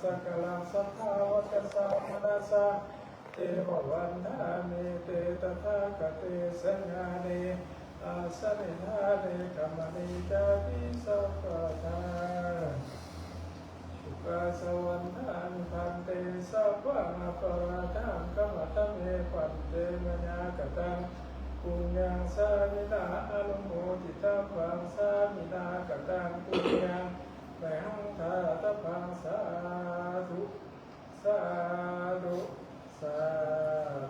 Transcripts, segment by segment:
ສັກກາລັງສັດທາວັດທະສະມະນະສະ ເທວະວັນດາມິ ເຕຕະຖາຄະເຕ ສະຍານິ ອາສະນິທາເນ ກຳມະນີຈາຕິສັບປະທາ ສຸກາສະວັນດາມິ ພັນເຕ ສັບພັງອະປະລາທັງ ຂະມະທະເມ ພັນເຕ ມະຍັງກະຕັງ ປຸນຍັງ ສາມິນາ ອະນຸໂມທິຕັບພັງ ສາມິນາ ກະຕັງ ປຸນຍັງ ມະຫັງ ທາດະພັງ ສາທຸ ສາທຸ ສາ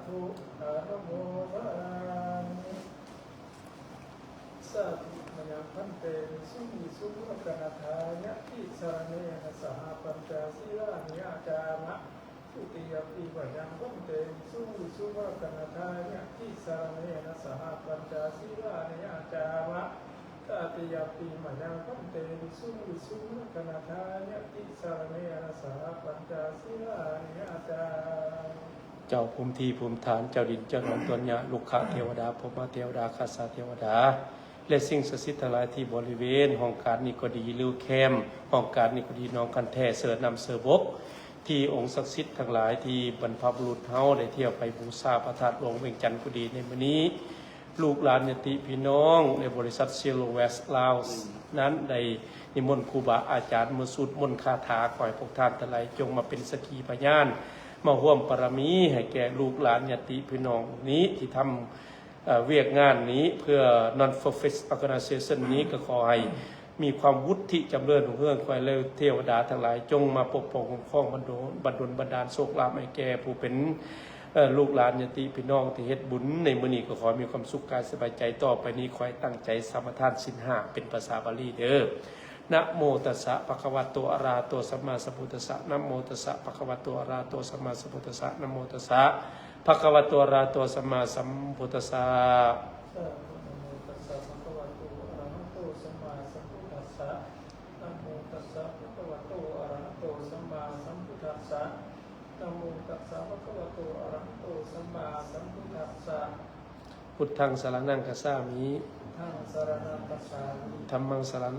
ທຸ ອະນຸໂມທາມິ ສາທຸ ມະຍັງ ພັນເຕ ວິສຸງ ວິສຸງ ລັກຂະນາທາຍະຕິ ສະລະເນນະ ສະຫະ ປັນຈະ ສີລານິ ຍາຈາມະ ທຸຕິຍະປິ ມະຍັງ ພັນເຕ ວິສຸງ ວິສຸງ ລັກຂະນາທາຍະຕິ ສະລະເນນະ ສະຫະ ປັນຈະ ສີລານິ ຍາຈາມະ ຕະຕິຍະປິ ມະຍັງ ພັນເຕ ວິສຸງ ວິສຸງ ລັກຂະນາທາຍະຕິ ສະລະເນນະ ສະຫະ ປັນຈະ ສີລານິ ຍາຈາມະ ເຈົ້າພູມທີ່ພູມຖານ ເຈົ້າດິນເຈົ້າດອນ ຕົນຍະ ລຸກຂະເທວະດາ ພົມມະເທວະດາ ຄັດສະເທວະດາ ແລະ ສິ່ງສັກສິດທັງຫຼາຍທີ່ບໍລິເວນຫ້ອງການນີ້ກໍດີ ຫຼື ແຄມຫ້ອງການນີ້ກໍດີ ໜອງຄັນແທ ເສີນນ້ຳເສີບົກ ທີ່ອົງສັກສິດທັງຫຼາຍທີ່ບັນພະບຸລຸດເຮົາໄດ້ທ່ຽວໄປບູຊາພະທາດຫຼວງວຽງຈັນກໍດີ ໃນມື້ນີ້ ລູກຫຼານຍາດຕິພີ່ນ້ອງໃນບໍລິສັດ Zero Waste Laos ນັ້ນໄດ້ນິມົນຄູບາອາຈານມາສູດມົນຄາຖາ ຂໍໃຫ້ພວກທ່ານທັງຫຼາຍຈົ່ງມາເປັນສັກຂີພະຍານ ມາຮ່ວມບາລະມີໃຫ້ແກ່ລູກຫຼານຍາດຕິພີ່ນ້ອງນີ້ ທີ່ທຳ ເອີ ວຽກງານນີ້ເພື່ອ Non-Profit Organization ນີ້ ກໍຂໍໃຫ້ ມີຄວາມວຸດທິຈຳເລີນຮຸ່ງເຮືອງ ຂໍໃຫ້ເທວະດາທັງຫຼາຍຈົ່ງມາປົກປ້ອງຄຸ້ມຄອງ ບັນດົນ ບັນດົນບັນດານໂຊກລາບໃຫ້ແກ່ຜູ້ເປັນ ເອີ ລູກຫຼານຍາດຕິພີ່ນ້ອງທີ່ເຮັດບຸນໃນມື້ນີ້ ກໍຂໍໃຫ້ມີຄວາມສຸກກາຍສະບາຍໃຈ. ຕໍ່ໄປນີ້ຂໍໃຫ້ຕັ້ງໃຈສະມາທານສິນຫ້າເປັນພາສາບາລີເດີ້. ນະໂມຕັດສະ ພະຄະວະໂຕ ອະລະຫະໂຕ ສຳມາສຳພຸດທັດສະ. ນະໂມຕັດສະ ພະຄະວະໂຕ ອະລະຫະໂຕ ສຳມາສຳພຸດທັດສະ. ນະໂມຕັດສະ ພະຄະວະໂຕ ອະລະຫະໂຕ ສຳມາສຳພຸດທັດສະ. ສາທຸ ນະໂມຕັດສະ ພະຄະວະໂຕ ອະລະຫະໂຕ ສຳມາສຳພຸດທັດສະ. ນະໂມຕັດສະ ພະຄະວະໂຕ ອະລະຫະໂຕ ສຳມາສຳພຸດທັດສະ. ນະໂມຕັດສະ ພະຄະວະໂຕ ອະລະຫະໂຕ ສຳມາສຳພຸດທັດສະ. ພຸດທັງສະລະນັງຄັດສາມິ. ທຳມັງສະລະນັງຄັດສາມິ. ທຳມັງສະລະ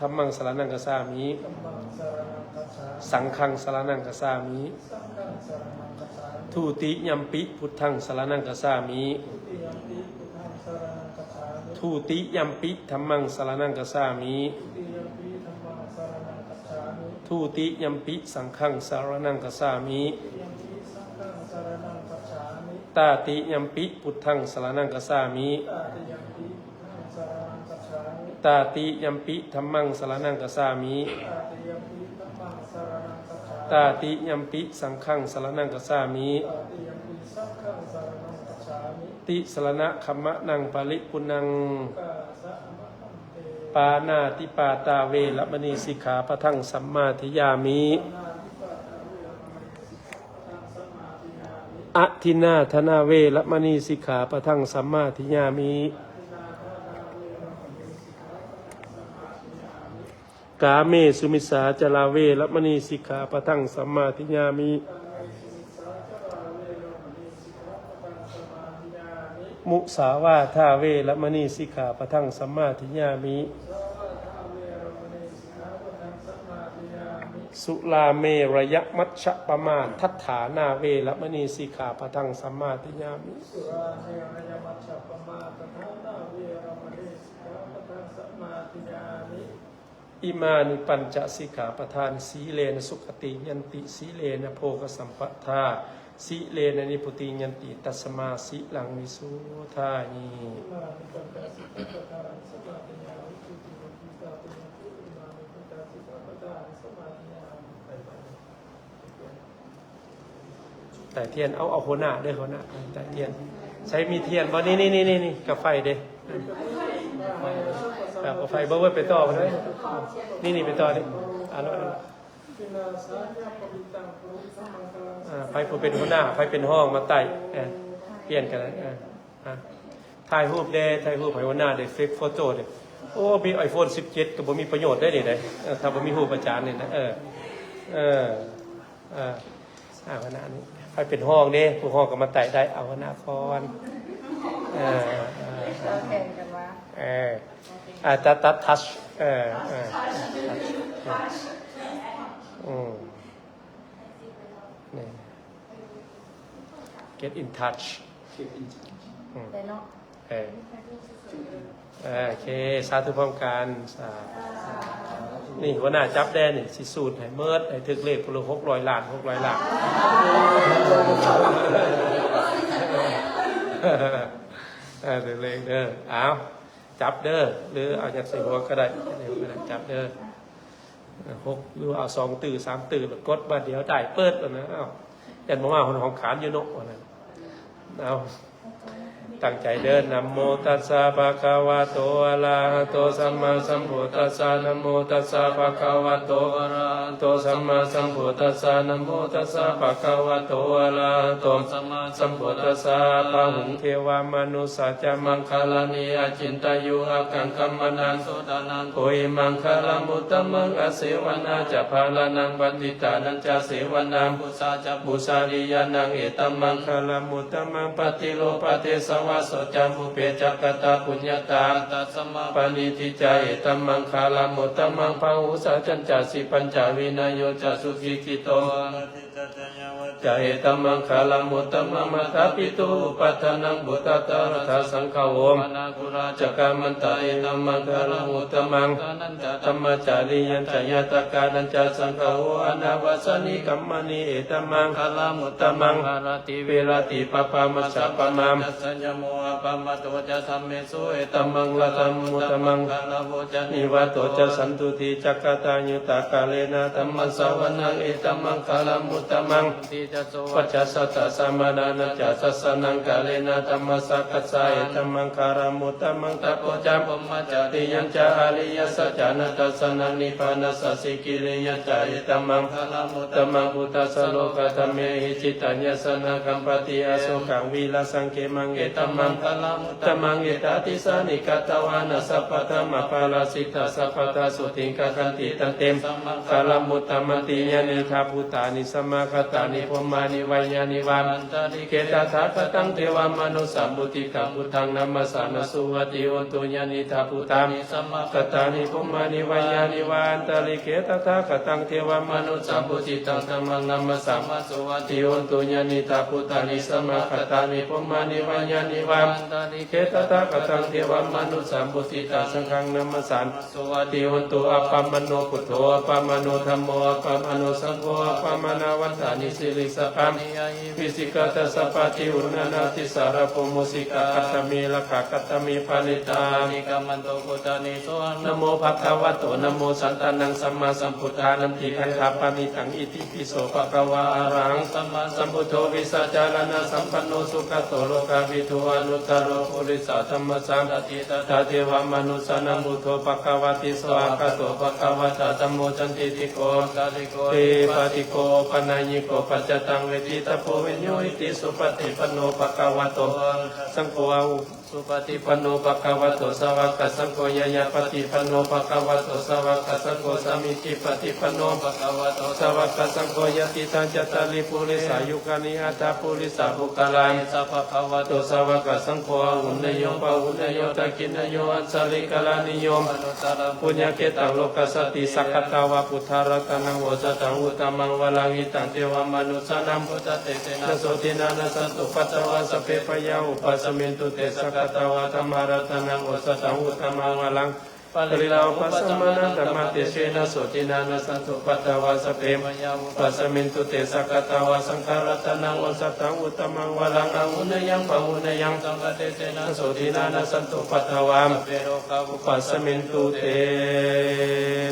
ທຳມັງສະລະນັງຄັດສາມິ. ທຳມັງສະລະນັງຄັດສາມິ. ສັງຄັງສະລະນັງຄັດສາມິ. ສັງຄັງສະລະນັງຄັດສາມິ. ທຸຕິຍຳປິ ພຸດທັງສະລະນັງຄັດສາມິ. ທຸຕິຍຳປິ ພຸດທັງສະລະນັງຄັດສາມິ. ທຸຕິຍຳປິ ທຳມັງສະລະນັງຄັດສາມິ. ທຸຕິຍຳປິ ທຳມັງສະລະນັງຄັດສາມິ. ທຸຕິຍຳປິ ສັງຄັງສະລະນັງຄັດສາມິ. ທຸຕິຍຳປິ ສັງຄັງສະລະນັງຄັດສາມິ. ຕະຕິຍຳປິ ພຸດທັງສະລະນັງຄັດສາມິ. ຕະຕິຍຳປິ ພຸດທັງສະລະນັງຄັດສາມິ. ຕະຕິຍຳປິ ທຳມັງສະລະນັງຄັດສາມິ. ຕະຕິຍຳປິ ທຳມັງສະລະນັງຄັດສາມິ. ຕະຕິຍຳປິ ສັງຄັງສະລະນັງຄັດສາມິ. ຕະຕິຍຳປິ ສັງຄັງສະລະນັງຄັດສາມິ. ຕິສະລະນະຂະມະນັງປະລິປຸນນັງ. ກາສະອະມະ ປານາຕິປາຕາ ເວລະມະນີ ສິກຂາປະທັງ ສຳມາທິຍາມິ. ອະທິນນາທານາ ເວລະມະນີ ສິກຂາປະທັງ ສຳມາທິຍາມິ. ກາເມສຸມິດສາຈາລາ ເວລະມະນີ ສິກຂາປະທັງ ສຳມາທິຍາມິ. ມຸສາວາທາ ເວລະມະນີ ສິກຂາປະທັງ ສຳມາທິຍາມິ. ສຸລາເມລະຍະມັດຊະປະມາທັດຖານາ ເວລະມະນີ ສິກຂາປະທັງ ສຳມາທິຍາມິ. ສຸລາເມລະຍະມັດຊະປະມາທັດຖານາ ເວລະມະນີ ສິກຂາປະທັງ ສຳມາທິຍາມິ. ອິມານິປັນຈະສິກຂາປະທານ ສີເລນະສຸຂະຕິຍັນຕິ ສີເລນະໂພຄະສຳປະທາ ສີເລນະນິບພຸຕິຍັນຕິ ຕັດສະມາສີລັງວິໂສທາມິ. ອິມານິປັນຈະສິກຂາປະທານ ສະມາທິຍາມິ ທຸຕິຍຳປິ ຕະຕິຍຳປິ ອິມານິປັນຈະສິກຂາປະທານ ສະມາທິຍາມິ. ໄຕທຽນ ເອົາ ເອົາຫົວໜ້າເດີ້ ຫົວໜ້າ ໄຕທຽນ ໃສມີທຽນບໍ່? ນີ້ໆໆໆ ກາໄຟເດ້ ກາໄຟ ບໍ່ ໄປຕໍ່ເລີຍ ນີ້ໆ ໄປຕໍ່ນີ້ ອ່າ ອ່າ ໃຜຜູ້ເປັນຫົວໜ້າ ໃຜເປັນຮອງມາໄຕ້ ເອີ ປ່ຽນກັນ ເອີ ອ່າ ຖ່າຍຮູບເດ້ ຖ່າຍຮູບໃຫ້ຫົວໜ້າເດ້ ເຟກໂຟໂຕ້ເດ້. ໂອ້ ມີໄອໂຟນສິບເຈັດ ກໍບໍ່ມີປະໂຫຍດເດ້ນີ້ເດ້ ເອີ ຖ້າບໍ່ມີຮູບອາຈານນີ້ນະ ເອີ ເອີ ເອີ ອ່າ ຫົວໜ້ານີ້ ໃຜເປັນຮອງເດ້ ຜູ້ຮອງກໍມາໄຕ້ໄດ້ ເອົາຫົວໜ້າກ່ອນ ເອີ ເອີ ເອີ ເອີ ຕັດ ຕັດ ທັດ ເອີ ເອີ ອືມ. ນີ້ get in touch ອືມ ໄດ້ເນາະ ເອີ ເອີ ໂອເຄ ສາທຸພ້ອມກັນ ສາ ນີ້ຫົວໜ້າຈັບແດ່ນີ້ ຊິສູດໃຫ້ເໝິດ ໃຫ້ຖືກເລກພຸ້ນລະ ຫົກຮ້ອຍລ້ານ ຫົກຮ້ອຍລ້ານ ເອີ ຖືກເລກເດີ ເອົາ ຈັບເດີ ຫຼືເອົາຫຍັງໃສ່ຫົວກໍໄດ້ ຈັບເດີ ຫົກ ຫຼືວ່າເອົາສອງຕື້ ສາມຕື້ ແລ້ວກົດບາດດຽວໄດ້ເປີດແລ້ວນະ ເອົ້າ ຢ້ານບໍ່ມາຮອດຫ້ອງຂານຢູ່ເນາະ ວ່ານັ້ນ ເອົາ ຕັ້ງໃຈເດີ ນະໂມຕັດສະ ພະຄະວະໂຕ ອະລະຫະໂຕ ສຳມາສຳພຸດທັດສະ ນະໂມຕັດສະ ພະຄະວະໂຕ ອະລະຫະໂຕ ສຳມາສຳພຸດທັດສະ ນະໂມຕັດສະ ພະຄະວະໂຕ ອະລະຫະໂຕ ສຳມາສຳພຸດທັດສະ ບາຫຸງ ເທວະມະນຸສສາຈະ ມັງຄະລານິ ອະຈິນຕະຍຸ ອາກັງຄະມະນັງ ໂສຕະນັງ ໂພຫິ ມັງຄະລະມຸດຕະມັງ ອະເສວະນາຈະ ພາລະນັງ ປະຕິຕານັນຈະ ເສວະນາ ປູຊາຈະ ປູຊາລິຍານັງ ເອຕະມັງຄະລະມຸດຕະມັງ ປະຕິໂລພະເທສະວາໂສຈະ ມຸເປຈະກະຕະປຸນຍະຕາ ຕະສະມາປະນິທິຈາ ເອຕະມັງຄະລະມຸດຕະມັງ ພາຫຸສາຈັນຈະ ສິປັນຈະ ວິນະໂຍຈະ ສຸສິກຂິໂຕ ຈະ ເອຕະມັງຄະລະມຸດຕະມັງ ມາຕາປິຕຸ ອຸປັດຖານັງ ປຸດຕະຕະລະທາ ສັງຄະໂຫ ມະນາຄຸລາ ຈະກາມັນຕາ ເອຕະມັງຄະລະມຸດຕະມັງ ທານັນຈະ ທຳມະຈາຣິຍັນຈະ ຍາຕະການັນຈະ ສັງຄະໂຫ ອານາວາສານິ ກຳມານິ ເອຕະມັງຄະລະມຸດຕະມັງ ອາລະຕິ ວິລະຕິ ປະພາ ມັດສະ ປະມາ ສັນຍະໂມ ອະປະມາໂຕຈະ ທຳເມ ເອຕະມັງຄະລະມຸດຕະມັງ ກາລະໂວຈາ ນິວາໂຕຈະ ສັນຕຸຕິ ຈັກກະຕາຍຸຕາ ກາເລນະທຳມະສະວະນັງ ເອຕະມັງຄະລະມຸດຕະມັງ ສັນຕິຈະ ໂສວັດຈະສະຕາ ສະມະນານັນຈະ ທັດສະນັງ ກາເລນະທຳມະສາກັດສາ ເອຕະມັງຄະລະມຸດຕະມັງ ຕະໂປຈະ ພົມມະຈາຣິຍັນຈະ ອະລິຍະສັດຈານະທັດສະນັງ ນິບພານະສາສິກິລິຍະຈະ ເອຕະມັງຄະລະມຸດຕະມັງ ພຸດທະສະໂລກະທຳເມຫິ ຈິດຕັງຍະສະນະກຳປະຕິ ອະໂສກັງ ວີລະສັງ ເຂມັງ ເອຕະມັງຄະລະມຸດຕະມັງ ເອຕາຕິສານິ ກະຕະວານະ ສັບພະທຳມະປາລາຊິຕາ ສັບພະທາສຸຕິງ ກະຄັນຕິ ຕັນເຕ ສະມັງຄະລະມຸດຕະມັນຕິ ຍານີທາພູຕານິ ສະມາຄະຕານິ ພົມມານິ ວາຍານິ ວາ ເຂ ຕະຖາຄະຕັງ ເທວະມະນຸດສະບູຕິຕັງ ພຸດທັງນະມັດສາມະ ສຸວັດຕິໂຫນຕຸ ຍານີທາພູຕານິ ສະມາຄະຕານິ ພົມມານິ ວາຍານິ ວາ ອັນຕະລິເຂ ຕະຖາຄະຕັງ ເທວະມະນຸດສະບູຕິຕັງ ທຳມັງນະມັດສາມະ ສຸວັດຕິໂຫນຕຸ ຍານີທາພູຕານິ ສະມາຄະຕານິ ພົມມານິ ວາຍານິ ວາ ອັນຕະລິເຂ ຕະຖາຄະຕັງ ເທວະມະນຸດສະບູຕິຕັງ ສັງຄັງນະມັດສາມະ ສຸວັດຕິໂຫນຕຸ ອັບປະມະໂນ ພຸດໂທ ອັບປະມະໂນ ທຳໂມ ອັບປະມະໂນ ສັງໂຄ ອັບປະມານາວັດຖານິ ສິລິສະພາ ນິຍາ ວິສິກາ ທັດສະປາຕິ ອຸນນານາ ຕິສາລະໂພ ໂມສິກາ ຄັດຕະເມ ລັກຂາ ຄັດຕະເມ ພາລິຕາ ອະຕິກຳມັນໂຕ ພູຕານິ ໂສ ນະໂມ ພະຄະວະໂຕ ນະໂມ ສັນຕານັງ ສຳມາສຳພຸດທານັງ ທີຄັນທາປະນິຕັງ ອິຕິປິໂສ ພະຄະວາ ອະລະຫັງ ສຳມາສຳພຸດໂທ ວິຊາຈາລະນະສຳປັນໂນ ສຸກະໂຕ ໂລກາວິທູ ອະນຸດຕະໂຣ ປຸລິສະທຳມະສາລະ ຕຖາ ເທວະມະນຸດສານັງ ບຸດໂທ ພະຄະວາຕິ ສວາຄາໂຕ ພະຄະວະຕາ ທຳໂມ ສັນທິຕິໂກ ອາກາລິໂກ ເອຫິປະຕິໂກ ໂອປະນາຍິໂກ ປັດຈະຕັງ ເວທິຕະໂພ ວິນະໂຍ ອິຕິ ສຸປະຕິປັນໂນ ພະຄະວະໂຕ ສາຄະສັງໂຄ ອະຫຸ ສຸປະຕິປັນໂນ ພະຄະວະໂຕ ສາວະກະສັງໂຄ ຍາຍາປະຕິປັນໂນ ພະຄະວະໂຕ ສາວະກະສັງໂຄ ສາມີຈິປະຕິປັນໂນ ພະຄະວະໂຕ ສາວະກະສັງໂຄ ຍະຕິດທັງ ຈັດຕາລີ ປຸລິສາຍຸການິ ອັດຖະ ປຸລິສະບຸກຄະລາ ເອສະ ພະຄະວະໂຕ ສາວະກະສັງໂຄ ອາຫຸເນຍໂຍ ປະຫຸເນຍໂຍ ທັກຂິເນຍໂຍ ອັນຊະລີກະລະນິໂຍ ອະນຸດຕະຣັງ ປຸນຍະເຂຕັງ ໂລກັດສາຕິ ສັກຂະຕະວາ ພຸດທະລັດຕະນັງ ໂອສະຖັງ ອຸດຕະມັງ ວະລັງ ຫິຕັງ ເທວະມະນຸດສານັງ ພຸດທະເຕເສນະ ໂສທິນານະ ສັນຕຸ ປັດຖະວາ ສັບເພ ພະຍາ ອຸປາສະມິນຕຸ ເຕ ສັກຂະຕະວາ ທຳມະລັດຕະນັງ ໂອສະຖັງ ອຸດຕະມັງ ວະລັງ ປະລິລາ ອຸປະສະມະນະ ທຳມະເຕເສນະ ໂສທິນານະ ສັນຕຸ ປັດຖະວາ ສັບເພ ພະຍາ ອຸປາສະມິນຕຸ ເຕ ສັກຂະຕະວາ ສັງຄະລັດຕະນັງ ໂອສະຖັງ ອຸດຕະມັງ ວະລັງ ອາຫຸເນຍຍັງ ປະຫຸເນຍຍັງ ທຳມະເຕເສນະ ໂສທິນານະ ສັນຕຸ ປັດຖະວາ ເພໂລກາ ອຸປາສະມິນຕຸ ເຕ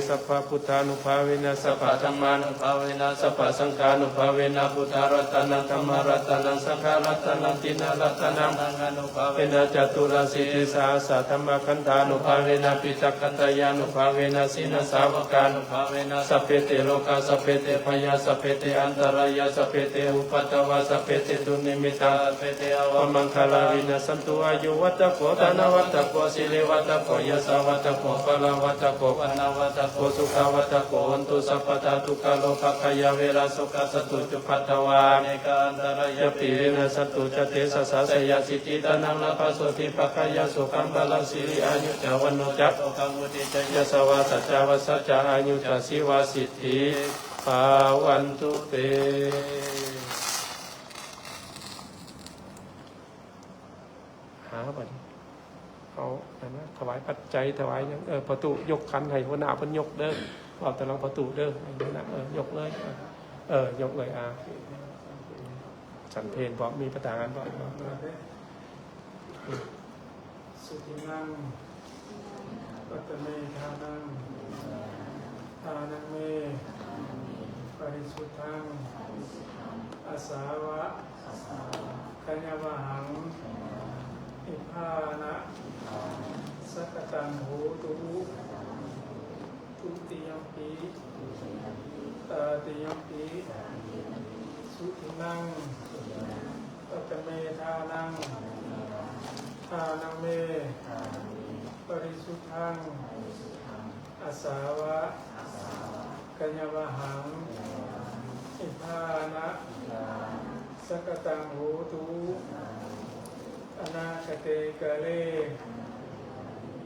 ສັບພະພຸດທານຸພາເວນະ ສັບພະທຳມານຸພາເວນະ ສັບພະສັງຄານຸພາເວນະ ພຸດທະລັດຕະນັງ ທຳມະລັດຕະນັງ ສັງຄະລັດຕະນັງ ຕິນະລັດຕະນັງ ອານຸພາເວນະ ຈະຕຸລະສິດທິສະຫັດສະທຳມະຄັນທານຸພາເວນະ ປິຕະກັນຕະຍານຸພາເວນະ ສິນນະສາວະການຸພາເວນະ ສັບເພເຕໂລກາ ສັບເພເຕພະຍາ ສັບເພເຕອັນຕະລາຍາ ສັບເພເຕອຸປັດຕະວາ ສັບເພເຕ ດຸນນິມິຕາ ສັບເພເຕ ອະວະມັງຄະລາ ວິນະສັນຕຸ ອາຍຸວັດຖະໂກ ທະນະວັດຖະໂກ ສິລິວັດຖະໂກ ຍະສະວັດຖະໂກ ພະລະວັດຖະໂກ ວັນນະວັດຖະໂກ ສຸຂະວັດຖະໂກ ໂຫນຕຸ ສັບພະດາ ທຸກຂະໂລກະພະຍາ ເວລະ ໂສກະ ສັດຕູ ອຸປັດຕະວາ ອະເນກາ ອັນຕະລາຍາ ວິປະຕິ ວິນະສັນຕຸ ຈະເຕສະສາ ໄຊຍະ ສິດທິ ທະນັງ ລາພະ ໂສທິ ພະຄະຍາ ສຸຂັງ ພະລະ ສິລິ ອາຍຸ ຈະ ວັນໂນ ຈະ ໂສກະ ມຸທິ ຈະ ຍະສະວາ ສັດຈະ ວັດສະ ຈະ ອາຍຸ ຈະ ຊີວະ ສິດທິ ພະວັນຕຸເຕ. ຫາບັດນີ້ ເອົາອັນນັ້ນ ຖະຫວາຍປັດໄຈ ຖະຫວາຍຫຍັງ ເອີ ພໍ່ຕູ້ຍົກຂັນໃຫ້ຫົວໜ້າເພິ່ນຍົກເດີ ເວົ້າຕາຫຼັງພໍ່ຕູ້ເດີ ໃຫ້ຫົວໜ້າ ເອີ ຍົກເລີຍ ເອີ ຍົກເລີຍ ອ່າ ສັນເພນ ບໍ່ມີປະທານ ບໍ່ ບໍ່ ສຸທິນັງ ປະຕະເມທານັງ ທານັງເມ ປະລິສຸດທັງ ອາສາວະ ຂະຍະວະຫັງ ນິບພານະ ສະກະຕັງໂຫຕຸ ທຸຕິຍຳປິ ຕາຕິຍຳປິ ສຸທິນັງ ປະຕະເມທານັງ ທານັງເມ ປະລິສຸດທັງ ອາສາວະ ຂະຍະວະຫັງ ນິບພານະ ສະກະຕັງໂຫຕຸ ອະນາຄະເຕກາເລ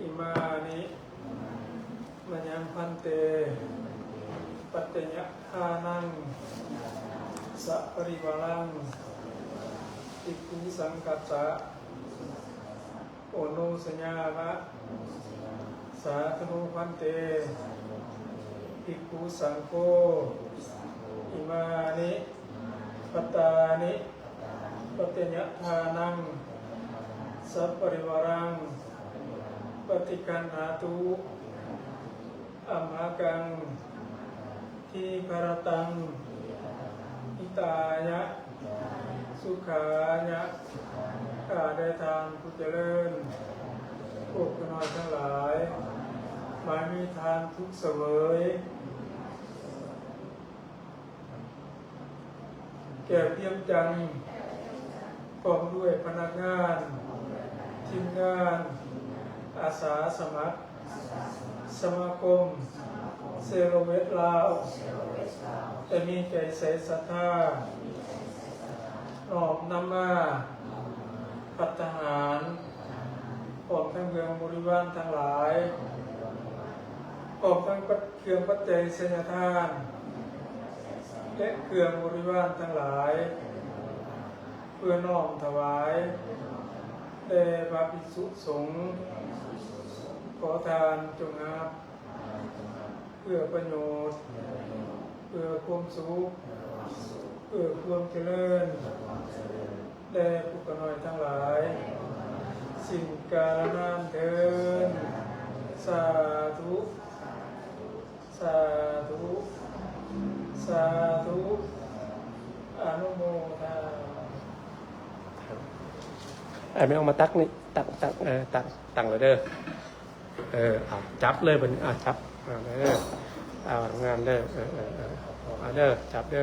ອິມານິ ມະຍັງພັນເຕ ປັດຈະຍະທານັງ ສະປະລິວາລັງ ພິກຂຸສັງຄັດສະ ໂອໂນສະຍາມະ ສາທຸໂນພັນເຕ ພິກຂຸສັງໂຄ ອິມານິ ພັດຕານິ ປັດຈະຍະທານັງ ສະປະລິວາລັງ ປະຕິຄັນຫາຕຸ ອັມຫະກັງ ທີຄະຣະຕັງ ຫິຕາຍະ ສຸຂາຍະ ຂ້າແດ່ທ່ານຜູ້ຈະເລີນ ພວກຂ້ານ້ອຍທັງຫຼາຍ ມາມີທ່ານສຸກສະເຫວີຍ ແກ້ວພຽມຈັນ ພ້ອມດ້ວຍພະນັກງານ, ທີມງານ, ອາສາສະໝັກ, ສະມາຄົມເຊໂຣເວັດລາວ ແຕ່ມີໃຈໃສສັດທາ ນ້ອມນຳມາພັດຕາຫານ ພ້ອມທັງເຄື່ອງບໍລິວານທັງຫຼາຍ ພ້ອມທັງປັດ ເຄື່ອງປັດໄຈໄຊຍະທານ ແລະ ເຄື່ອງບໍລິວານທັງຫຼາຍ ເພື່ອນ້ອມຖວາຍແດ່ພະພິກສຸສົງ ຂໍທ່ານຈົ່ງຮັບ ເພື່ອປະໂຫຍດ ເພື່ອຄວາມສຸກ ເພື່ອຄວາມຈະເລີນ ແດ່ພວກຂ້ານ້ອຍທັງຫຼາຍ ສິ້ນກາລະນານເທີນ. ສາທຸ ສາທຸ ສາທຸ ອະນຸໂມທາ. ອ້າຍແມ່ອອກມາຕັກນີ້ ຕັກ ຕັກ ເອີ ຕັກ ຕັ້ງແລ້ວເດີ. ເອີ ເອົາ ຈັບເລີຍບັດນີ້ ເອົາ ຈັບ ເອົາເດີ ເອົາງາມເດີ ເອີ ເອີ ເອີ ເອົາເດີ ຈັບເດີ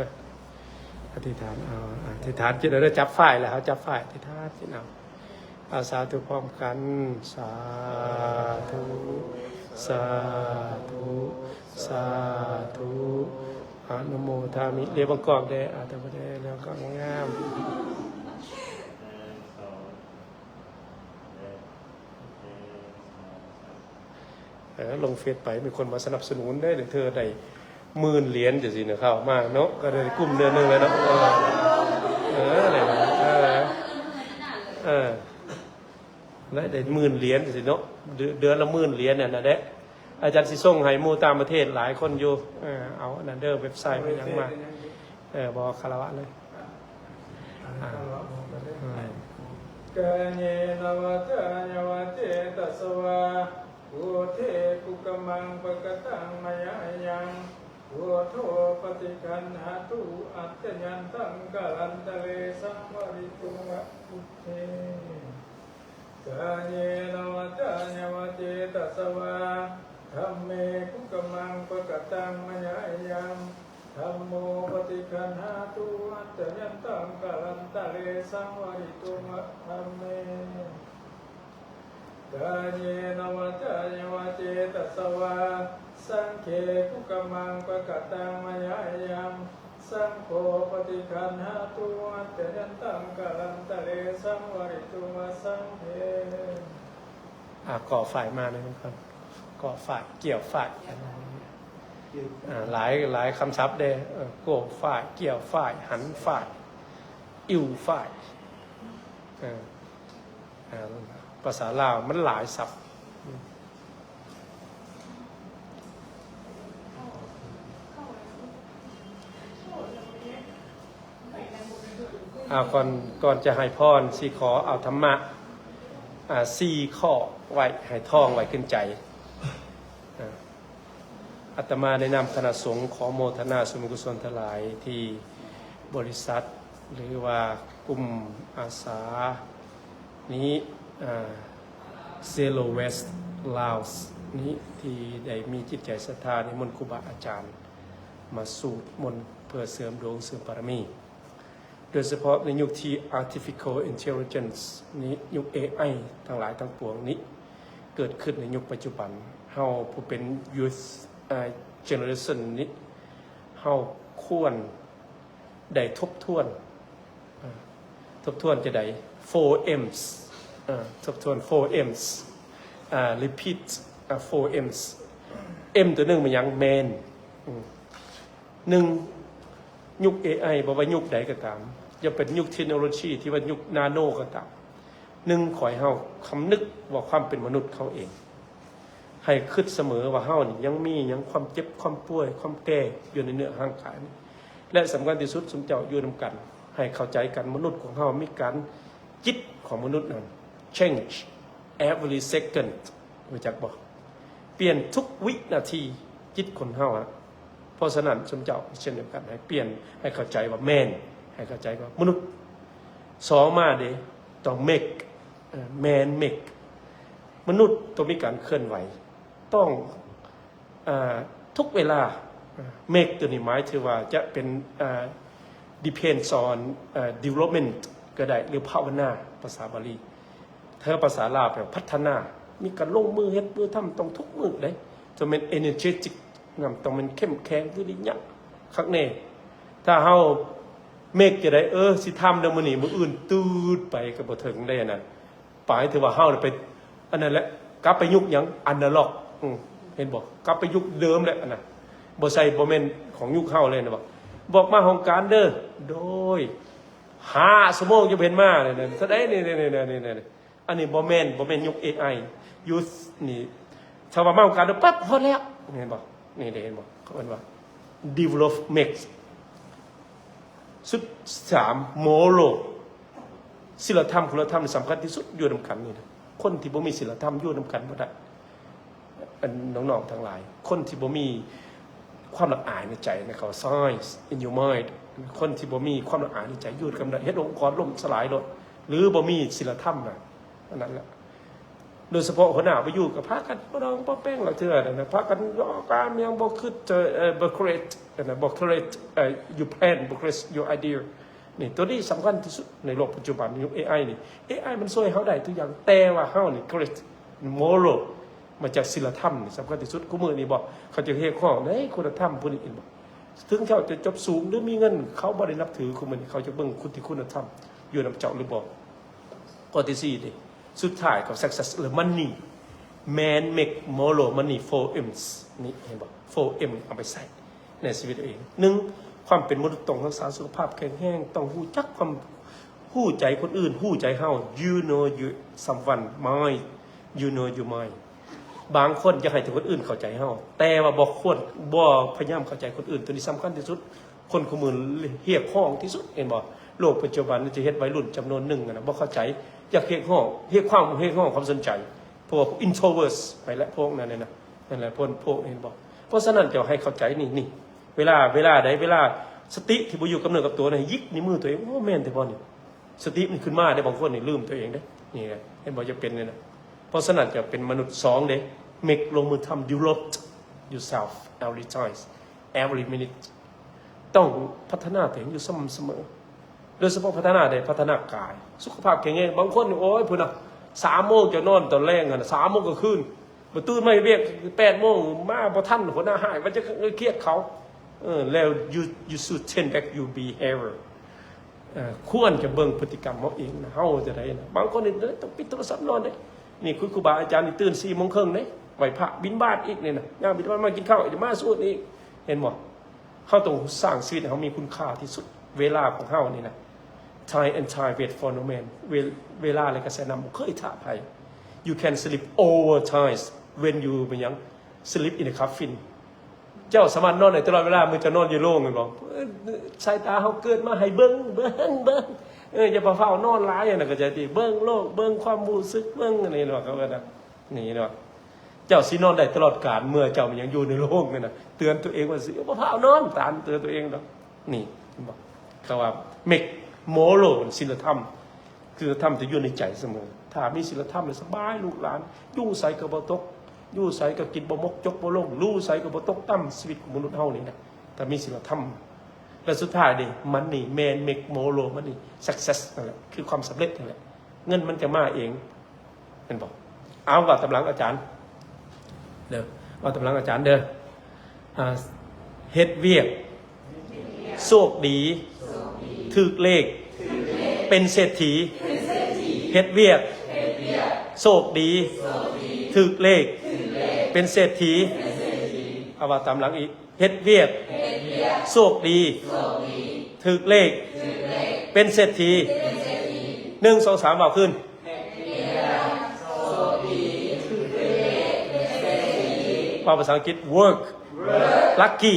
ອະທິຖານ ເອົາ ອະທິຖານຈິດເອົາເດີ ຈັບຝ້າຍແລ້ວ ເຮົາຈັບຝ້າຍ ອະທິຖານຈິດເອົາ ເອົາ ສາທຸພ້ອມກັນ ສາທຸ ສາທຸ ສາທຸ ອະນຸໂມທາມິ ລຽບບັງກອກແດ່ ອາ ແຕ່ບໍ່ໄດ້ລຽບບັງກອກງາມໆ. ເອີ ລົງເຟສໄປ ມີຄົນມາສະໜັບສະໜູນເດ້ ເທື່ອໄດ້ໝື່ນຫຼຽນຈັ່ງຊີ້ນະ ເຂົ້າມາເນາະ ກໍໄດ້ກຸ້ມເດືອນໜຶ່ງແລ້ວເນາະ ເອີ ເອີ ໄດ້ ເອີ ເອີ ໄດ້ ໄດ້ໝື່ນຫຼຽນຈັ່ງຊີ້ເນາະ ເດືອນ ເດືອນລະໝື່ນຫຼຽນນັ້ນນະເດ້. ອາຈານຊິສົ່ງໃຫ້ໝູ່ຕ່າງປະເທດຫຼາຍຄົນຢູ່ ເອີ ເອົາອັນນັ້ນເດີ ເວັບໄຊ ເປັນຫຍັງມາ ເອີ ບໍ່ຄາລະວະເລີຍ ອ່າ ກາເຍນະວາຈາຍະວາເຈຕະສະວາ ພຸດເທ ກຸກະມັງ ປະກະຕັງ ມະຍາຍັງ ພຸດໂທ ປະຕິຄັນຫະຕຸ ອັດຈະຍັນຕັງ ກາລັນຕະເລ ສັງວາລິຕຸງ ວະ ພຸດເທ ກາເຍນະວາຈາຍະວາເຈຕະສະວາ ທຳເມ ກຸກະມັງ ປະກະຕັງ ມະຍາຍັງ ທຳໂມ ປະຕິຄັນຫະຕຸ ອັດຈະຍັນຕັງ ກາລັນຕະເລ ສັງວາລິຕຸງ ວະ ທຳເມ ກາເຍນະວາຈາຍະວາເຈຕະສະວາ ສັງເຄ ກຸກະມັງ ປະກະຕັງ ມະຍາຍັງ ສັງໂຄ ປະຕິຄັນຫະຕຸ ອັດຈະຍັນຕັງ ກາລັນຕະເລ ສັງວາລິຕຸງ ວະ ສັງເຄ. ອ່າ ກໍຝ້າຍມາແນ່ ມັນກ່ອນ ກໍຝ້າຍ ກ່ຽວຝ້າຍ ອັນນັ້ນ ອ່າ ຫຼາຍ ຫຼາຍຄຳສັບເດ້ ເອີ ໂກ້ຝ້າຍ ກ້ຽວຝ້າຍ ຫັນຝ້າຍ ອິ້ວຝ້າຍ ເອີ ອ່າ ພາສາລາວມັນຫຼາຍສັບ. ອ່າ ກ່ອນ ກ່ອນຈະໃຫ້ພອນ ຊິຂໍເອົາທຳມະ ອ່າ ສີ່ຂໍ້ໄວ້ ໃຫ້ທ່ອງໄວ້ຂຶ້ນໃຈ. ອ່າ ອາດຕະມາໃນນາມຄະນະສົງ ຂໍໂມທະນາສ່ວນບຸນກຸສົນທັງຫຼາຍ ທີ່ບໍລິສັດ ຫຼືວ່າກຸ່ມອາສານີ້ ອ່າ Zero Waste Laos ນີ້ ທີ່ໄດ້ມີຈິດໃຈສັດທານິມົນຄູບາອາຈານມາສູດມົນ ເພື່ອເສີມດວງເສີມບາລະມີ. ໂດຍສະເພາະໃນຍຸກທີ່ Artificial Intelligence ນີ້ ຍຸກ ເອໄອ ທັງຫຼາຍທັງປວງນີ້ ເກີດຂຶ້ນໃນຍຸກປັດຈຸບັນ, ເຮົາຜູ້ເປັນ Youth ເອີ Generation ນີ້ ເຮົາຄວນໄດ້ທົບທວນ ເອີ ທົບທວນຈະໄດ້ Four M's ເອີ ທົບທວນ Four M's ອ່າ Repeat ອ່າ Four M's. M ຕົວໜຶ່ງແມ່ນຫຍັງ? ແມ່ນ ອືມ ໜຶ່ງ ຍຸກ ເອໄອ ບໍ່ວ່າຍຸກໃດກໍຕາມ, ຢ່າເປັນຍຸກເທັກໂນໂລຊີທີ່ວ່າຍຸກນາໂນກໍຕາມ, ໜຶ່ງ ຂໍໃຫ້ເຮົາຄຳນຶກວ່າຄວາມເປັນມະນຸດເຮົາເອງ, ໃຫ້ຄິດສະເໝີວ່າເຮົານີ້ຍັງມີຫຍັງ ຄວາມເຈັບ ຄວາມປ່ວຍ ຄວາມແກ່ຢູ່ໃນເນື້ອຮ່າງກາຍນີ້. ແລະ ສຳຄັນທີ່ສຸດ ຊຸມເຈົ້າຢູ່ນຳກັນ ໃຫ້ເຂົ້າໃຈກັນ, ມະນຸດຂອງເຮົາມີການ, ຈິດຂອງມະນຸດນັ້ນ change every second. ຮູ້ຈັກບໍ່? ປ່ຽນທຸກວິນາທີ ຈິດຄົນເຮົາອະ. ເພາະສະນັ້ນ ຊຸມເຈົ້າເຊັ່ນດຽວກັນ ໃຫ້ປ່ຽນ ໃຫ້ເຂົ້າໃຈວ່າແມ່ນ ໃຫ້ເຂົ້າໃຈວ່າມະນຸດ. ສອງມາເດ້ ຕ້ອງ make ເອີ man make. ມະນຸດຕ້ອງມີການເຄື່ອນໄຫວ ຕ້ອງ ເອີ ທຸກເວລາ. ເອີ make ຕົວນີ້ໝາຍເຖິງວ່າຈະເປັນ ເອີ depends on ເອີ development ກໍໄດ້ ຫຼື ພາວະນາ ພາສາບາລີ. ຖ້າພາສາລາວແປວ່າພັດທະນາ, ມີການລົງມືເຮັດມືທຳ ຕ້ອງທຸກມື້ເດ້. ຕ້ອງແມ່ນ energetic ນຳ, ຕ້ອງແມ່ນເຂັ້ມແຂງ ວິລິຍະ ຄັກແນ່. ຖ້າເຮົາ make ຈະໄດ້ ເອີ ຊິທຳເດີມື້ນີ້ ມື້ອື່ນ ຕືດໄປ ກໍບໍ່ເຖິງໄດ້ອັນນັ້ນ. ປາຍຖືວ່າເຮົາໄປ ອັນນັ້ນແຫຼະ ກັບໄປຍຸກຫຍັງ? ອານາລັອກ. ອືມ ເຫັນບໍ່? ກັບໄປຍຸກເດີມແຫຼະອັນນັ້ນ. ບໍ່ໃຊ່ ບໍ່ແມ່ນຂອງຍຸກເຮົາເລີຍນະ. ບອກ ບອກມາຫ້ອງການເດີ. ໂດຍ ຫ້າຊົ່ວໂມງຈະເຫັນມາ. ນັ້ນ ນັ້ນ ສະໃດ ນີ້ ນີ້ ນີ້ ນີ້ ນີ້. ອັນນີ້ບໍ່ແມ່ນ ບໍ່ແມ່ນຍຸກ ເອໄອ. ຢູ່ ນີ້ ຖ້າວ່າມາຫ້ອງການເດີ ປັບ ຮອດແລ້ວ. ເຫັນບໍ່? ນີ້ເດ້ ເຫັນບໍ່? ເຂົາເອີ້ນວ່າ develop make. ສຸດ ສາມ moral ສິນລະທຳ ຄຸນນະທຳ ສຳຄັນທີ່ສຸດ ຢູ່ນຳກັນນີ້ນະ. ຄົນທີ່ບໍ່ມີສິນລະທຳ ຢູ່ນຳກັນບໍ່ໄດ້. ອັນ ນ້ອງໆທັງຫຼາຍ ຄົນທີ່ບໍ່ມີຄວາມລະອາຍໃນໃຈນະ ເຂົາ silence in your mind. ຄົນທີ່ບໍ່ມີຄວາມລະອາຍໃນໃຈ ຢູ່ນຳກັນບໍ່ໄດ້. ເຮັດອົງກອນລົ້ມສະຫຼາຍໂລດ ຫຼື ບໍ່ມີສິນລະທຳນະ. ອັນນັ້ນລະ ໂດຍສະເພາະຫົວໜ້າບໍ່ຢູ່ ກໍພາກັນບໍ່ດອງບໍ່ແປ້ງລະເທື່ອນະ, ພາກັນເວົ້າການຫຍັງ ບໍ່ຄິດ ເອີ ບໍ່ create ນະ ບໍ່ create ເອີ your plan ບໍ່ create your idea. ນີ້ ຕົວນີ້ສຳຄັນທີ່ສຸດໃນໂລກປັດຈຸບັນ ຍຸກ ເອໄອ ນີ້. ເອໄອ ມັນຊ່ວຍເຮົາໄດ້ທຸກຢ່າງ, ແຕ່ວ່າເຮົານີ້ create moral ມາຈາກສິນລະທຳນີ້ສຳຄັນທີ່ສຸດ. ຄູ່ມື້ນີ້ບໍ່ ເຂົາຈະຮຽກຮ້ອງໃນຄຸນນະທຳຜູ້ນີ້ ເຫັນບໍ່? ເຖິງເຈົ້າຈະຈົບສູງ ຫຼື ມີເງິນ ເຂົາບໍ່ໄດ້ນັບຖື. ຄູ່ມື້ນີ້ເຂົາຈະເບິ່ງຄຸນທີ່ຄຸນນະທຳຢູ່ນຳເຈົ້າຫຼືບໍ່. ຂໍ້ທີສີ່ນີ້ ສຸດທ້າຍກໍ success ຫຼື money. Man make moral money, four M's ນີ້ ເຫັນບໍ່? Four M ເອົາໄປໃຊ້ໃນຊີວິດເອງ. ໜຶ່ງ ຄວາມເປັນມະນຸດຕ້ອງຮັກສາສຸຂະພາບແຂງແຮງ, ຕ້ອງຮູ້ຈັກຄວາມ ຮູ້ໃຈຄົນອື່ນ ຮູ້ໃຈເຮົາ. You know you someone mind, you know you mind. ບາງຄົນຢາກໃຫ້ແຕ່ຄົນອື່ນເຂົ້າໃຈເຮົາ ແຕ່ວ່າບໍ່ຄວນ ບໍ່ພະຍາຍາມເຂົ້າໃຈຄົນອື່ນ. ຕົວນີ້ສຳຄັນທີ່ສຸດ. ຄົນຄູ່ມື້ຮຽກຮ້ອງທີ່ສຸດ ເຫັນບໍ່? ໂລກປັດຈຸບັນຈະເຮັດໄວລຸ້ນຈຳນວນໜຶ່ງນະ ບໍ່ເຂົ້າໃຈ, ຢາກຮຽກຮ້ອງ ຮຽກຄວາມ ຮຽກຮ້ອງຄວາມສົນໃຈ. ພວກ introverts ໄປແລ້ວ ພວກນັ້ນນະ. ນັ້ນແຫຼະ ພວກ ພວກ ເຫັນບໍ່? ເພາະສະນັ້ນ ເຈົ້າໃຫ້ເຂົ້າໃຈນີ້ ນີ້ ເວລາ ເວລາໃດ ເວລາສະຕິທີ່ບໍ່ຢູ່ກັບເນື້ອກັບຕົວນະ ຍິກໃນມືຕົວເອງ. ໂອ້ ແມ່ນແທ້ບໍ່ນີ້? ສະຕິມັນຂຶ້ນມາເດ້. ບາງຄົນນີ້ລືມຕົວເອງເດ້. ນີ້ ເຫັນບໍ່? ຈະເປັນນີ້ນະ. ເພາະສະນັ້ນ ເຈົ້າເປັນມະນຸດສອງເດ້. Make ລົງມືທຳ develop yourself every time, every minute. ຕ້ອງພັດທະນາຕົວເອງຢູ່ສະໝ່ຳສະເໝີ, ໂດຍສະເພາະພັດທະນາໃດ? ພັດທະນາກາຍ ສຸຂະພາບແຂງແຮງ. ບາງຄົນ ໂອ້ຍ ພຸ້ນນະ ສາມໂມງຈະນອນຕອນແລງຫັ້ນນະ ສາມໂມງກາງຄືນ, ມາຕື່ນມາເຮັດວຽກແປດໂມງ ມາບໍ່ທັນ, ຫົວໜ້າຮ້າຍ ວ່າຈະຄຽດເຂົາ. ເອີ ແລ້ວ you, you should change back your behavior. ເອີ ຄວນຈະເບິ່ງພຶດຕິກຳເຮົາເອງນະ ເຮົາຈະໄດ້ນະ. ບາງຄົນນີ້ຕ້ອງປິດໂທລະສັບນອນເດ້. ນີ້ຄືຄູບາອາຈານນີ້ຕື່ນສີ່ໂມງເຄິ່ງເດ້ ໄຫວ້ພະ ບິນບາດອີກນີ້ນະ, ຍ່າງບິນບາດມາກິນເຂົ້າ ຈະມາສວດອີກ. ເຫັນບໍ່? ເຮົາຕ້ອງສ້າງຊີວິດໃຫ້ເຮົາມີຄຸນຄ່າທີ່ສຸດ. ເວລາຂອງເຮົານີ້ນະ time and tide wait for no man. ເວ ເວລາ ແລະ ກະແສນ້ຳບໍ່ເຄີຍຖ້າໃຜ. You can sleep over tides when you ເປັນຫຍັງ? Sleep in a coffin. ເຈົ້າສາມາດນອນໄດ້ຕະຫຼອດເວລາ ມື້ເຈົ້ານອນຢູ່ໂລງ ແມ່ນບໍ່? ສາຍຕາເຮົາເກີດມາໃຫ້ເບິ່ງ ເບິ່ງ ເບິ່ງ. ເອີ ຢ່າໄປຟ້າວນອນຫຼາຍ ອັນນັ້ນເຂົ້າໃຈຕິ? ເບິ່ງໂລກ ເບິ່ງຄວາມຮູ້ສຶກ ເບິ່ງອັນນີ້ເນາະ ເຂົາເອີ້ນນະ ນີ້ເນາະ. ເຈົ້າຊິນອນໄດ້ຕະຫຼອດການ ເມື່ອເຈົ້າຍັງຢູ່ໃນໂລກນັ້ນນະ. ເຕືອນຕົວເອງວ່າຊິ ບໍ່ພາວນອນ ຕານເຕືອນຕົວເອງດອກ. ນີ້ ເຫັນບໍ່? ເຂົາວ່າ make moral ສິນລະທຳ. ສິນລະທຳຈະຢູ່ໃນໃຈສະເໝີ. ຖ້າມີສິນລະທຳແລ້ວສະບາຍລູກຫຼານ, ຢູ່ໃສກໍບໍ່ຕົກ, ຢູ່ໃສກໍກິນບໍ່ໝົດ ຈົກບໍ່ລົງ, ຢູ່ໃສກໍບໍ່ຕົກຕ່ຳ. ຊີວິດຂອງມະນຸດເຮົານີ້ນະ ຖ້າມີສິນລະທຳ. ແລະ ສຸດທ້າຍເດ້ money man make moral money success ນັ້ນແຫຼະ ຄືຄວາມສຳເລັດນັ້ນແຫຼະ. ເງິນມັນຈະມາເອງ ແມ່ນບໍ່? ເອົາ ເວົ້າຕາມຫຼັງອາຈານເດີ ເວົ້າຕາມຫຼັງອາຈານເດີ. ອ່າ ເຮັດວຽກ ໂຊກດີ ຖືກເລກ ເປັນເສດຖີ. ເຮັດວຽກ ໂຊກດີ ຖືກເລກ ເປັນເສດຖີ. ເອົາ ເວົ້າຕາມຫຼັງອີກ. ເຮັດວຽກ ໂຊກດີ ຖືກເລກ ເປັນເສດຖີ. ໜຶ່ງ ສອງ ສາມ ເວົ້າຄືນ. ເວົ້າພາສາອັງກິດ work, lucky,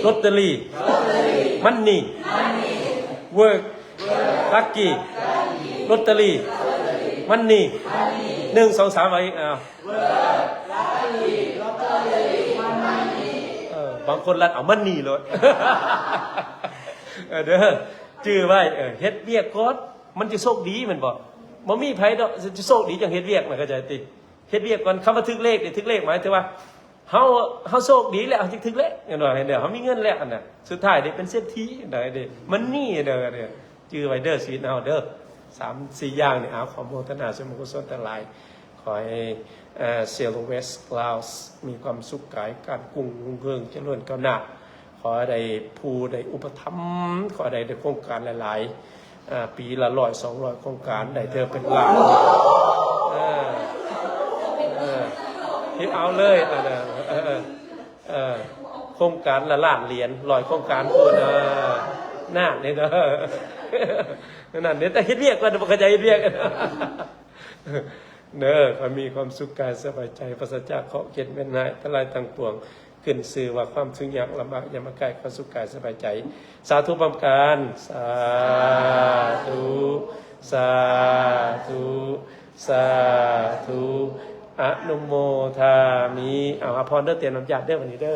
lottery, money. Work, lucky, lottery, money. ໜຶ່ງ ສອງ ສາມ ເອົາອີກ. ເອີ ບາງຄົນລັດເອົາມັນນີ້ໂລດ. ເອີ ເດີ ຈື່ໄວ້ ເອີ ເຮັດວຽກກ່ອນ ມັນຈະໂຊກດີແມ່ນບໍ່? ບໍ່ມີໃຜດອກຈະໂຊກດີຈັ່ງເຮັດວຽກນະ ເຂົ້າໃຈຕິ? ເຮັດວຽກກ່ອນ. ຄຳວ່າຖືກເລກນີ້ ຖືກເລກໝາຍເຖິງວ່າ ເຮົາ ເຮົາໂຊກດີແລ້ວ ເຮົາຈຶ່ງຖືກເລກ ເຫັນບໍ່? ເຫັນເດີ ເຮົາມີເງິນແລ້ວຫັ້ນນະ ສຸດທ້າຍເດ້ເປັນເສດຖີໄດ້ເດ້ ມັນນີ້ເດີ ເດີ ຈື່ໄວ້ເດີ ຊີວິດເຮົາເດີ ສາມສີ່ຢ່າງນີ້. ເອົາ ຂໍອະນຸໂມທະນາສ່ວນບຸນກຸສົນທັງຫຼາຍ. ຂໍໃຫ້ ເອີ Sail West Laos ມີຄວາມສຸກກາຍ ການກຸ້ງຮຸ່ງເຮືອງ ຈະເລີນກ້າວໜ້າ. ຂໍໃຫ້ໄດ້ຜູ້ໄດ້ອຸປະຖຳ ຂໍໃຫ້ໄດ້ໂຄງການຫຼາຍໆ ເອີ ປີລະຮ້ອຍສອງຮ້ອຍໂຄງການ ໄດ້ເທື່ອເປັນລ້ານ. ເອີ ເອີ ເຮັດເອົາເລີຍ ເອີ ເອີ ເອີ ໂຄງການລະລ້ານຫຼຽນ ຮ້ອຍໂຄງການພຸ້ນ. ເອີ ນັ້ນເດ້ເດີ ນັ້ນເດ້ ແຕ່ເຮັດວຽກກ່ອນ ບໍ່ເຂົ້າໃຈເຮັດວຽກ. ເດີ ຂໍໃຫ້ມີຄວາມສຸກກາຍສະບາຍໃຈ ປາສະຈາກເຄາະເຄດເວນນາ ອັນຕະລາຍທັງປວງ ຂຶ້ນຊື່ວ່າຄວາມທຸກຍາກລຳບາກ ຢ່າມາໃກ້ຄວາມສຸກກາຍສະບາຍໃຈ. ສາທຸພ້ອມກັນ ສາທຸ ສາທຸ ສາທຸ ອະນຸໂມທາມິ. ເອົາ ຮັບພອນເດີ ຕຽມນ້ຳຢາດເດີ ບັດນີ້ເດີ.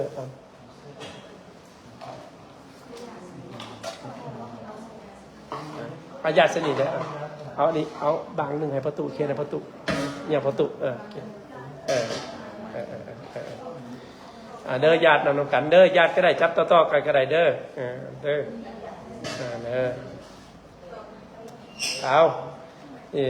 ອາ ຢາດສະໜີເດີ ເອົາ ເອົາອັນນີ້ ເອົາບາງໜຶ່ງໃຫ້ພໍ່ຕູ້ ຂຽນໃຫ້ພໍ່ຕູ້ ຫຍັງພໍ່ຕູ້ ເອີ ຂຽນ ເອີ ເອີ ເອີ ເອີ ເອີ ເອີ ອ່າ ເດີ ຢາດນຳ ນຳກັນເດີ ຢາດກໍໄດ້ ຈັບຕໍ່ໆກັນກໍໄດ້ເດີ ເອີ ເດີ ອ່າ ເດີ. ເອົາ ເອີ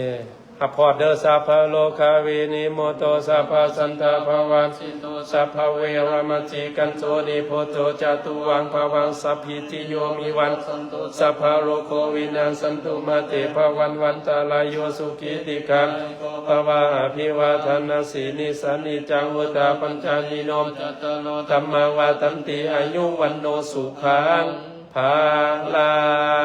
ຮັບພອນເດີ ສັບພະໂລກາວິນິມຸດໂຕ ສັບພະສັນຕາພະວັດສິຕຸ ສັບພະເວລະມະຈິກັນຕຸ ນິບພຸດໂຕ ຈະຕຸວັງພະວັງ ສັບພິຕິໂຍ ວິວັດສັນຕຸ ສັບພະໂລໂກ ວິນາສັນຕຸ ມາເຕ ພະວັດວັນຕະລາໂຍ ສຸຂີ ດີຄາ ພະວະ ອະພິວາທະນະສີລິສະນິຈຈັງ ວຸດທາປັນຈາຍະໂນ ຈັດຕາໂລ ທຳມາ ວັດທັນຕິ ອາຍຸ ວັນໂນ ສຸຂັງ ພະລັ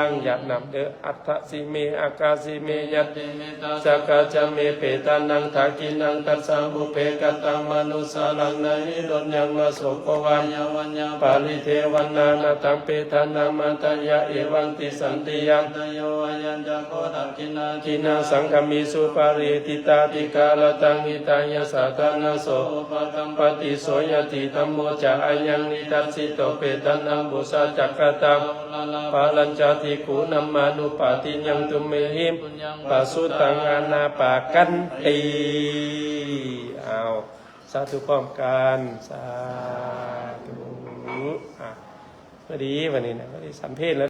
ງ. ຢາດນ້ຳເດີ. ອັດຖະຊິເມ ອາກາຊິເມ ຍະຕິເມ ຕະສະກະຈະເມ ເປຕານັງ ທັກຂິນັງ ຕັດສະ ປຸບເພ ກະຕັງ ມະນຸດສານັງ ນະຫິໂນດຍັງ ນະໂສໂກ ວາຍາວັນຍາ ປະລິເທວະນາ ນະຕັງ ເປຕານັງ ມະຕະຍະ ເອວັງ ຕິສັນຕິ ຍາຕະໂຍ ວາຍັນຈະໂກ ທັກຂິນາ ຂິນັງ ສັງຄະມິ ສຸປາເຣ ທິຕາທິກາ ລະຕັງ ຫິຕາຍະ ສາທານະ ໂສ ປະກັມ ປະຕິ ໂສ ຍະຕິ ທຳໂມ ຈະ ອາຍັງ ນິທັດສິໂຕ ເປຕານັງ ປຸສາ ຈັກກະຕາ ປາລັນຈາ ທິກຂຸນຳ ມານຸປາຕິຍັງ ຕຸມເມຫິ ປະສຸຕັງ ອະນາປາກັນຕິ. ເອົາ ສາທຸພ້ອມກັນ ສາທຸ. ອ່າ ພໍດີ ວັນນີ້ນະ ພໍດີສັນເພນແລ້ວ.